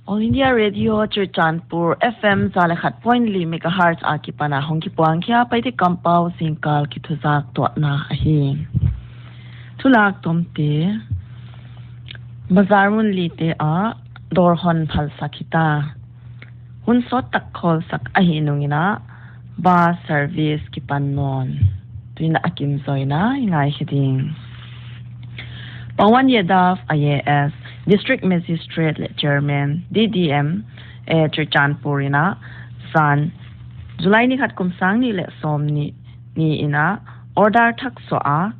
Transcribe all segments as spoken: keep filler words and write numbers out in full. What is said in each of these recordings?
All India Radio Churachandpur F M za le khat point li megahertz a kipan a hong kipuang khia Paite kampau zingkal kithuzak tuahna ahi. Thulak tomte, bazar mun lite ah dawr hon phalsak hita. Hun sawt tak khawlsak ahih nungin ah bus service kipan nawn. Tuin a kimzaw in i ngaikhe ding. Pawan Yadav I A S, District Magistrate le Chairman, D D M A Churachandpur in ah zan July ni khat kum sang nih le sawmnih ni in ah order thak suah a,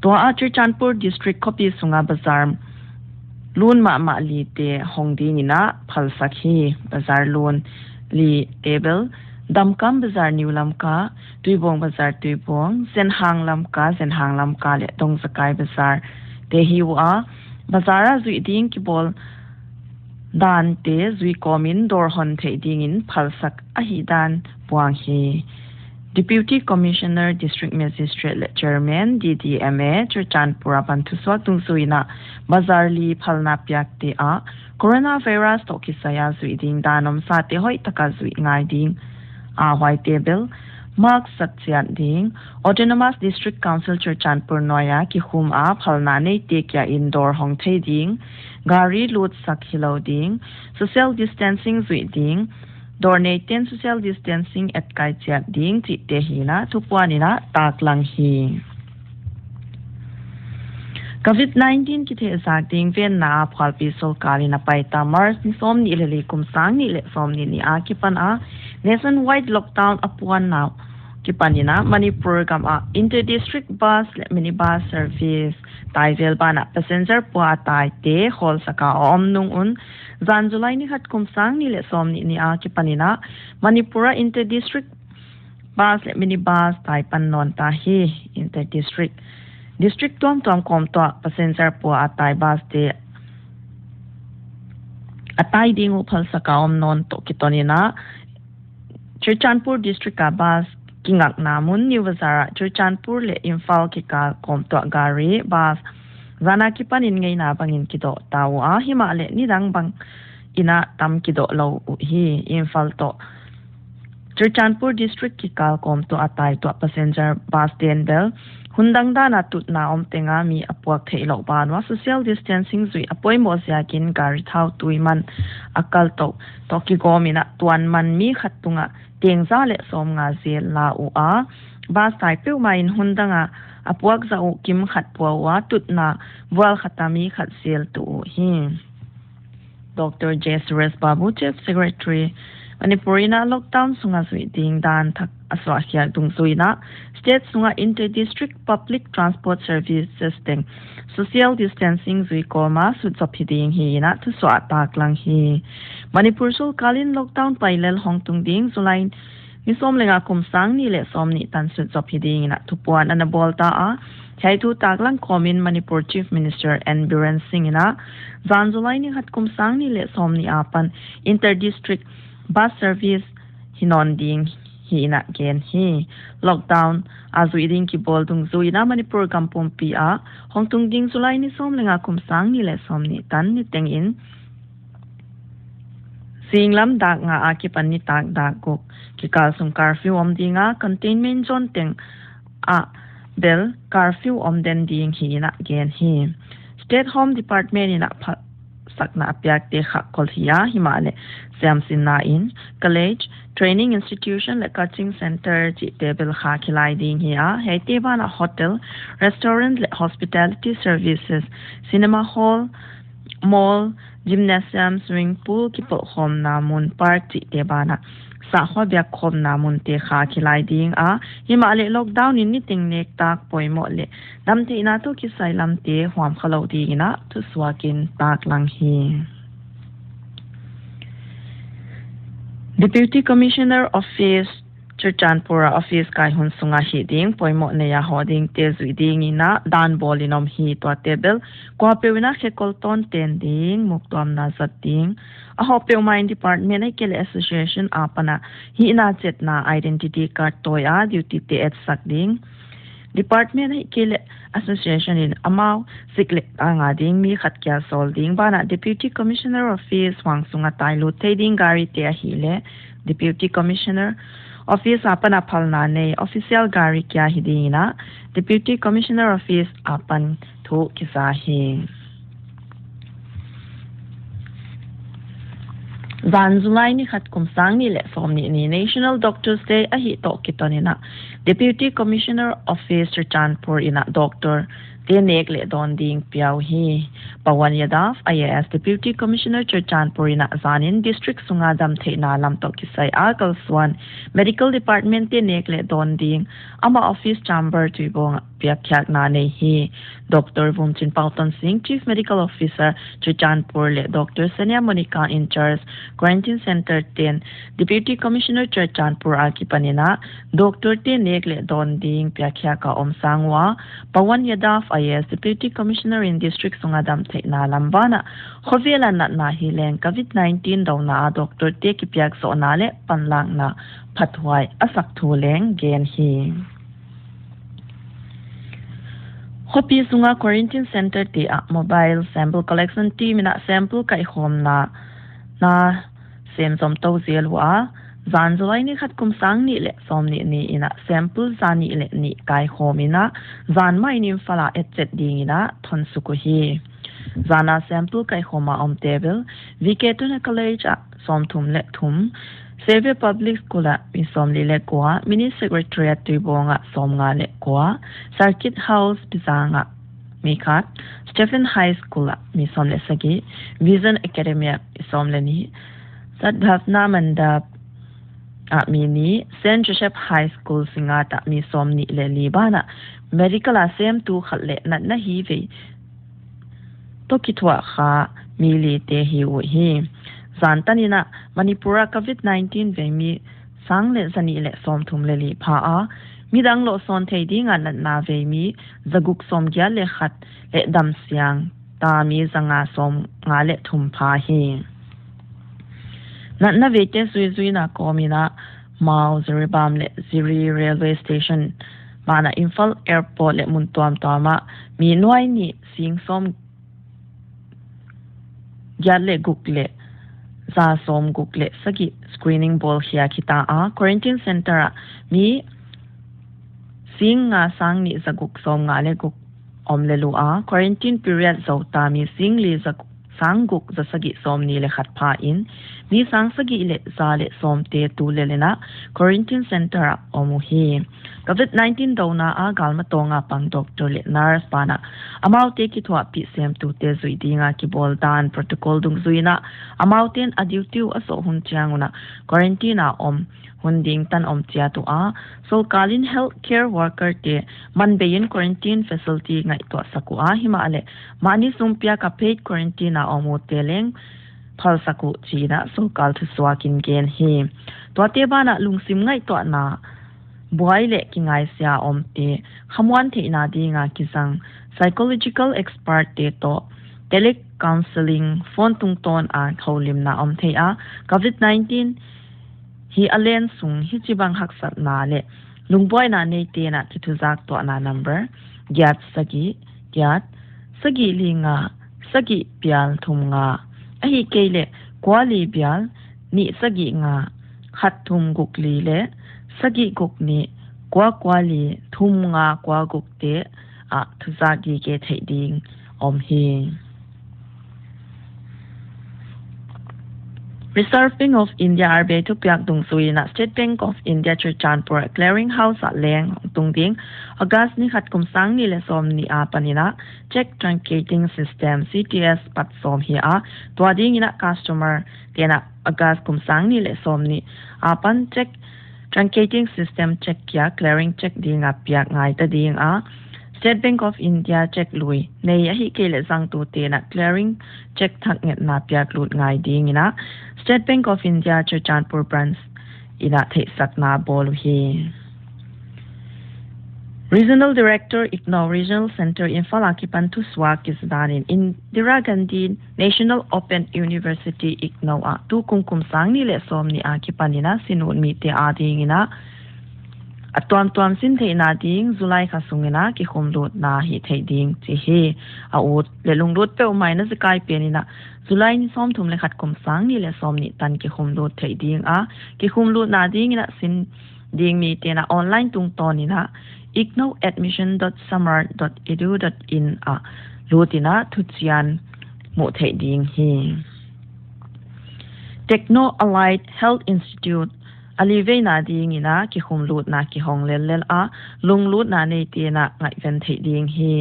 tua a Churachandpur District khopi sunga bazar lun mahmah lite hong dingin ah phalsak hi. Bazar lun lite bel Damkam Bazar New Lamka, Tuibuang Bazar Tuibuang, Zenhang Lamka, Zenhang Lamka le Dongzakai Bazar te hi ua, bazar a zuih ding kibawl dante zui kawmin dawr hon theih dingin phalsak ahihdan puang hi. Deputy Commissioner, District Magistrate le Chairman, D D M A Churachandpur apan thusuak dungzui in ah bazar li phalna piakte ah coronavirus toh kisai a zuih ding dan omsate hoih taka zuih ngai ding a, huaite bel mask sak chiat ding, Autonomous District Council Churachandpur nuai a kikhum a phalna neite kia in dawr hong thei ding, gari lutsak hilou ding, social distancing zuih ding, dawr neiten social distancing etkai chiat ding chihte hi in ah thupuan in ah taklang hi. Covid nineteen kithehzak ding venna a phualpi sorkar in a paita March ni sawmnih le li kum sang nih le sawmnih ni a kipan a nationwide lockdown a puanna kipan in ah Manipur gam ah inter-district bus le minibus service tai vel ban ah passenger pua a taite khawlsak a om nung un zan July ni khat kum sang nih le sawmnih ni a kipan in ah Manipur a inter-district bus le minibus tai pan nawn ta hi. Inter-district, district tuamtuam kawmtuah passenger pua a tai bus te a tai ding uh phalsak a om nawn toh kiton in ah Churachandpur District a bus kingakna mun New Bazar ah Churachandpur le Imphal kikal kawmtuah gari bus zan a kipan in ngeina bangin kidoh ta ua, himahleh nidang bang in ah tam kidoh lou uhi. Imphal toh Churachandpur District kikal kawmtuah a tai tuah passenger bus ten bel hun dangdan a tutna om teng a mi a puak theih louh ban ua social distancing zuih a poimoh ziakin gari thau tui man a kal toh toh kigawm in ah tuan man mi khat tungah teng za le sawmnga zel la ua, bus tai peuhmah in hun dang a a puak zah uh kim khat pua ua, tutna vual khat a mi khat zel tuh uhi. Doctor J Suresh Babu, Chief Secretary, Manipur in ah lockdown sunga zuih ding dan thak a suahkhiak dungzui in ah state sunga inter-district public transport services teng social distancing zui kawm a sutzop hi ding hi in ah thusuah taklang hi. Manipur sorkar in lockdown pailel hongtung ding July ni sawm le nga kum sang nih le sawmnih tan sutzop hi ding in ah thupuan ana bawl ta a, hiai thu taklang kawmin Manipur Chief Minister N Biren Singh in ah zan July ni khat kum sang nih le sawmnih apan inter-district bus service hi nawn ding hi in ah gen hi. Lockdown a zuih ding kibawl dungzui in ah Manipur gam pumpi ah hongtung ding July ni sawm le nga kum sang nih le sawmnih tan niteng in zinglam dak nga a kipan nitak dak guk kikal sung curfew om ding a, containment zone teng ah bel curfew om den ding hi in ah gen hi. State Home Department in ah phalsakna a piakte khahkhol hi a, himahleh siamsinna in college, training institution le coaching center chihte bel khahkhia lai ding hi a, hiaite ban ah hotel, restaurant le hospitality services, cinema hall, mall, gymnasium, swimming pool, kipawlkhawmna mun, park chihte ban ah sahkhua biakkhawmna munte khahkhia lai ding a, himahleh lockdown in niteng nektak poimoh leh damtheihna toh kisai lamte huam khalou ding in ah thusuak in taklang hi. Deputy Commissioner Office Churachandpur a office kai hun sunga hih ding poimoh nei a hoh dingte zuih ding in ah dan bawl in om hi. Tuate bel kuapeuh in ah khekol tawnten ding, muktuamna zat ding, a hoh peuhmah in department ahihkeileh association apan ah hihna chetna identity card tawi a duty te etsak ding, Department ahihkeileh association in amau sik leh tang a ding mi khat kia sawl ding banah Deputy Commissioner Office huang sunga tailut thei ding gari te ahihleh Deputy Commissioner Office apan a phalna nei official gari kia hi ding in a Deputy Commissioner Office apan thu kisa hi. Zan July ni khat kum sang nih leh sawmnih ni National Doctors Day ahih toh kiton in a Deputy Commissioner Office Churachandpur in a doctor te nek leh dawn ding pia uhi. Pawan Yadav, I A S, Deputy Commissioner Churachandpur in a zan in district sunga damtheihna lam toh kisai a kalsuan medical department te nek leh dawn ding amah office chamber Tuibuong ah piakkhiakna nei hi. Doctor Vumchinpau Tonsing, Chief Medical Officer Churachandpur leh Doctor Sania Monica, in charge Quarantine Center ten Deputy Commissioner Churachandpur akipan in a doctor te nek leh dawn ding piakkhiak a om sang ua, Pawan Yadav, I A S, Deputy Commissioner in district sunga damtheihna lam banah khovel a natna hileng covid nineteen douna a doctor te kipiak zohna leh panlakna phathuai a sak thu leng gen hi. Khopi sunga quarantine center te ah mobile sample collection team in a sample kaihkhawmna na sem zom tou zel ua, zan July ni khat kum sang nih leh sawmnih ni in a sample za nih leh nih kaikhawm in a zan mah in Imphal a etchet ding in a thonsuk uhi. Zan a sample kaikhawm a om te bel V K Tuna College ah sawmthum leh thum, Xavier Public School ah mi sawmli leh kua, Mini Secretariat Tuibuong ah sawmnga leh kua, Circuit House Pizang ah mi khat, Stephen High School ah mi sawm leh sagih, Vision Academy ah mi sawm leh nih, Sadbhavna Mandap ah mi nih, Saint Joseph High School Singngat ah mi sawmnih leh li banah medical a semtu khat leh natna hi vei toh kithuah kha mi li te hi uhi. Zan tan in a Manipur a covid nineteen vei mi sang leh zanih leh sawmthum leh li pha a, midang lohsawn thei ding a natna vei mi zaguk sawmgiat leh khat leh damsiang ta mi zanga sawmnga leh thum pha hi. Natna veite zuizuina kawm in a Mao, Jiribam leh Jiri Railway Station banah Imphal Airport leh mun tuamtuam ah mi nuai nih sing sawm giat leh guk leh za sawm guk leh sagih screening bawl khiak hita a, quarantine center ah mi sing nga sang nih zaguk sawmnga leh guk om leh lu a, quarantine period zouta mi sing li za sang guk za sagih sawmnih leh khat pha in mi sang sagih leh za leh sawmte tu lel in a quarantine center ah om uhi. Covid nineteen douna a galmatawng a pang doctor leh nurse banah amaute kithuahpih semtute zuih ding a kibawl dan protocol dungzui in a amaute'n a duty uh a zoh hun chiang un a quarantine a om hun ding tan om chiat ua, sorkar in healthcare worker te man bei in quarantine facility ngaihtuah sak ua, himahleh mahni sum piak a paid quarantine a om ute leng phalsak uh chi in a sorkar thusuak in gen hi. Tuate banah lungsim ngaihtuahna buai leh kingaisia omte khamuan theihna ding a kizang psychological expert te toh telecounselling phone tungtawn a houlimna om thei a, covid nineteen hi a len sung hichibang haksatna leh lungbuaina neite'n a kithuzak tuahna number giat sagih giat sagih li nga sagih bial thum nga, ahihkeileh kua li bial nih sagih nga khat thum guk li leh sagih guk nih kua kua li thum nga kua guk te ah thuzak gige theih ding om hi. Reserve Bank of India, R B I, thupiak dungzui in a State Bank of India Churachandpur Clearing House ah leng tung ding August ni khat kum sang nih leh sawmnih apan in a check truncating system, C T S, pat sawm hi a, tua ding in a customer te'n a August kum sang nih leh sawmnih apan check truncating system check kia clearing check ding a piak ngai ta ding a, State Bank of India check lui nei ahihkeileh zangtute'n a clearing check thak ngetna piak lut ngai ding in a State Bank of India Churachandpur branch in a theihsakna bawl uhi. Regional Director, IGNOU Regional Center, Imphal akipan thusuak kisa dan in Indira Gandhi National Open University, IGNOU ah tukum kum sang nih leh sawmnih akipan in a sinut mite ading in a a tuamtuam sin theihna ding July kha sungin a kikhumlutna hih theih ding chi hi. A ut leh lunglut peuhmah in a zekai pen in a July ni sawmthum leh khat kum sang nih leh sawmnih tan kikhumlut theih ding a, kikhumlutna dingin a sin ding mite'n a online tungtawn in a igno admission dot samar dot edu dot in ah lut in a thuchian muh theih ding hi. Techno Allied Health Institute a li veina dingin a kikhumlutna kihong lellel a, lunglutna neite'n a ngaihven theih ding hi.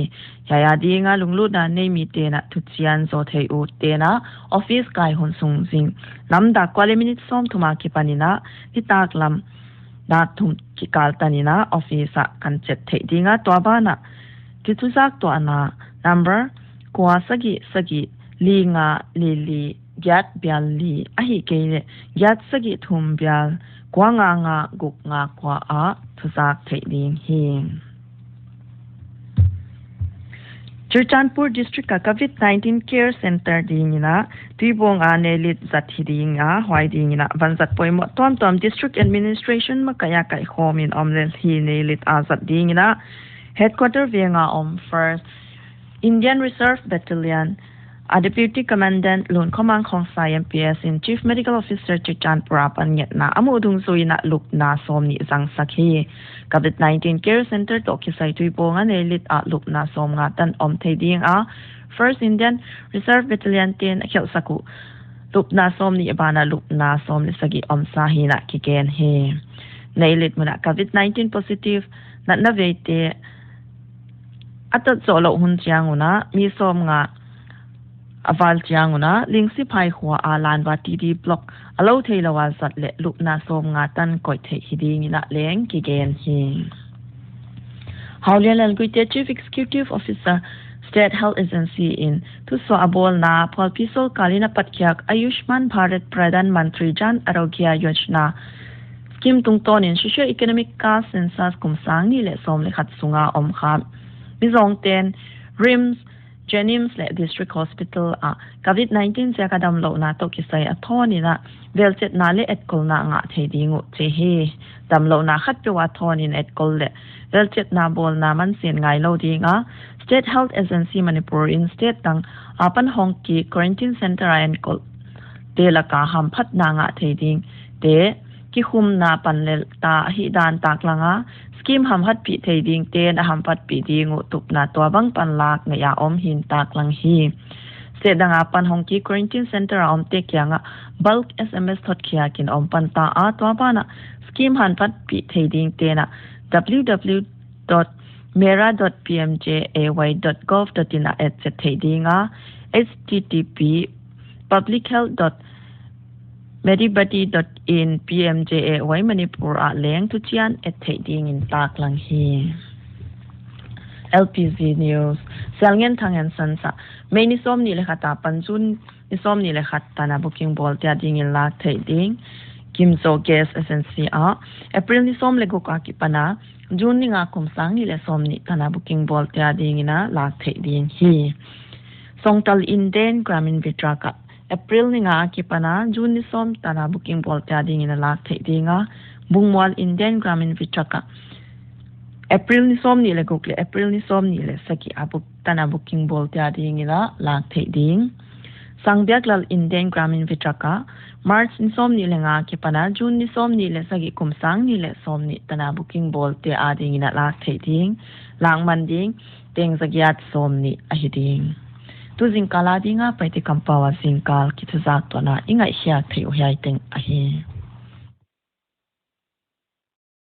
Hiai a ding a lunglutna nei mite'n a thuchian zou thei utte'n a office kai hun sung zing namdang kua leh minute sawmthum a kipan in a nitaklam dak thum kikal tan in a office ah kan chet theih ding a, tua ban ah kithuzak tuahna number kua sagih sagih li nga li li giat bial li, ahihkeileh giat sagih thum bial kua nga nga guk nga kua ah thuzak theih ding hi. Churachandpur District a COVID nineteen Care Center dingin a Tuibuong a neilit zat hi ding a, huai dingin a vanzat poimoh tuamtuam District Administration makaih a kaikhawm in om lel hi. Neilit a zat dingin a Headquarter veng a om First Indian Reserve Battalion a Deputy Commandant Lunkhomang Khongsai M P S in Chief Medical Officer Churachandpur apan ngetna a muh dungzui in a lupna sawmnih zangsak hi. COVID nineteen Care Center toh kisai Tuibuong a neilit a lupna sawmnga tan om thei ding a, First Indian Reserve Battalion te'n a khelhsak uh lupna sawmnih ban ah lupna sawm leh sagih omsa hi'n a kigen hi. Neilit mun ah COVID nineteen positive natna veite a tat zoh louh hun chiang un a mi sawmnga a val chiang un a Lingsiphai khua a Lanva T D Block a lou theilou a zat leh lupna sawmnga tan koih theih hi dingin a leng kigen hi. Haulianlal Guite, Chief Executive Officer, State Health Agency in thusuah a bawlna phualpi sorkar in a patkhiak Ayushman Bharat Pradhan Mantri Jan Arogya Yojana scheme tungtawn in socio-economic caste census kum sang nih leh sawm leh khat sunga om kha mizawngte'n RIMS, JNIMS leh District Hospital ah COVID nineteen ziak a damlouhna toh kisai a thawn in a velchetna leh etkolna ngah thei ding uh chi hi. Damlouhna khatpeuh a thawn in etkol leh velchetna bawlna mansin ngailou ding a, State Health Agency Manipur in state dang apan hong ki quarantine center a enkolh te laka hamphatna ngah thei dingte kikhumna panlel ta ahihdan taklang a, scheme hamphatpih thei dingte'n a hamphatpih ding uh tupna tuabang panlak ngaihna om hi'n taklang hi. State dang apan hong ki quarantine center a omte kiangah bulk S M S thotkhiak in om pan ta a, tua ban ah scheme hamphatpih thei dingte'n a W W W dot mera dot P M J A Y dot gov dot in ah etchet thei ding a, H T T P public health dot medibuddy dot in P M J A Y Manipur ah leng thuchian et thei dingin taklang hi. L P Z News, Sialngenthang Henson sa, May ni sawmnih leh khat apan June ni sawmnih leh khat tan a booking bawlte a dingin lak theih ding. Kimzo Gas Agency ah April ni sawm leh guk a kipan a June ni nga kum sang nih leh sawmnih tan a booking bawlte a dingin a lak theih ding hi. Songtal Indian Gramin Vitrak ah April ni nga a kipan a June ni sawm tan a booking bawlte a dingin a lak theih ding a, Bungmual Indian Gramin Vitrak ah April ni sawmnih leh guk leh April ni sawmnih leh sagih a book tan a booking bawlte a dingin a lak theih ding. Sangbiaklal Indian Gramin Vitrak ah March ni sawmnih leh nga a kipan a June ni sawmnih leh sagih kum sang nih leh sawmnih tan a booking bawlte a dingin a lak theih ding. Lak man ding teng zagiat sawmnih ahi ding. Tu zingkal a ding a Paite kampau a zingkal kithuzak tuahna i ngaihkhiak theih uh hiai teng ahi.